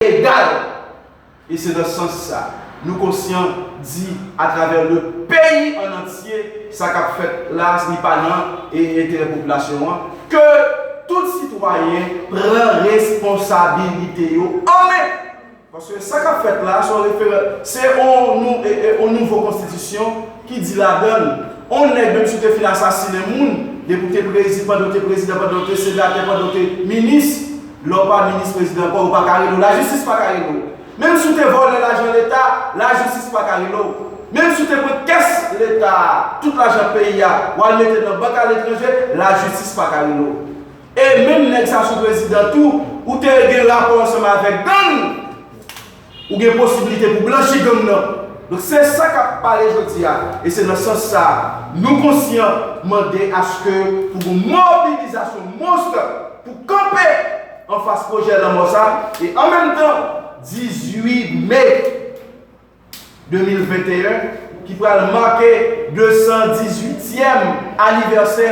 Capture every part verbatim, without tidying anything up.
egal. E se nan sans sa, nou konsyan di atravè le peyi an antye, sa k ap fèt la, li pa nan e, enterè popilasyon an, ke tout sitwayen pran responsabilite yo an men. Paske sa k ap fèt la, se yon referan-, se yon nou-, e, e, yon nouvo konstitisyon ki di ladan l, yon nèg, menm si w te fin asasinen moun, depi w te prezi-, pandan w te prezidan, pandan w te senatè, pandan w te minis, lè w pa minis, prezidan ankò, yo pa ka rele w, lajistis pa ka rele w. Menm si w te vòlè lajan Leta, lajistis pa ka rele w. Menm si w te pran kès Leta a, tout lajan peyi a, w al mete nan bank aletranje, lajistis pa ka rele w. E menm nèg sa sou prezidan tou, ou te gen rapò ansanm avèk gang, ou gen posiblite pou blanchi gang nan. Donk se sa k ap pale jodi a. E se nan sans sa, nou konsyan mande aske pou gon mobilizasyon monstè pou kanpe anfas pwojè lanmò sa. E an menm tan, dizuit me de mil venteyen, ki pral make de san dizuityèm anivèsè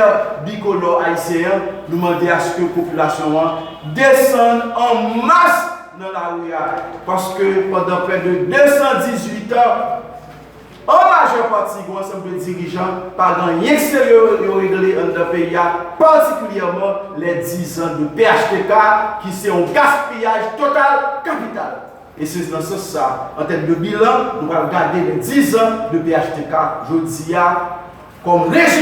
bikolò ayisyen an, nou mande aske popilasyon an desann an mas nan lari a. Paske pandan prè de de san dizuit an, an majè pati, gen yon ansanm de dirijan pa gen anyen serye yo regle anndan peyi a, patikilyèman lè dizan de P H T K, ki se yon gaspiyaj total kapital. E se nan sans sa, an tèm de bilan, nou pral gade lè dizan de P H T K jodi a, kòm rejim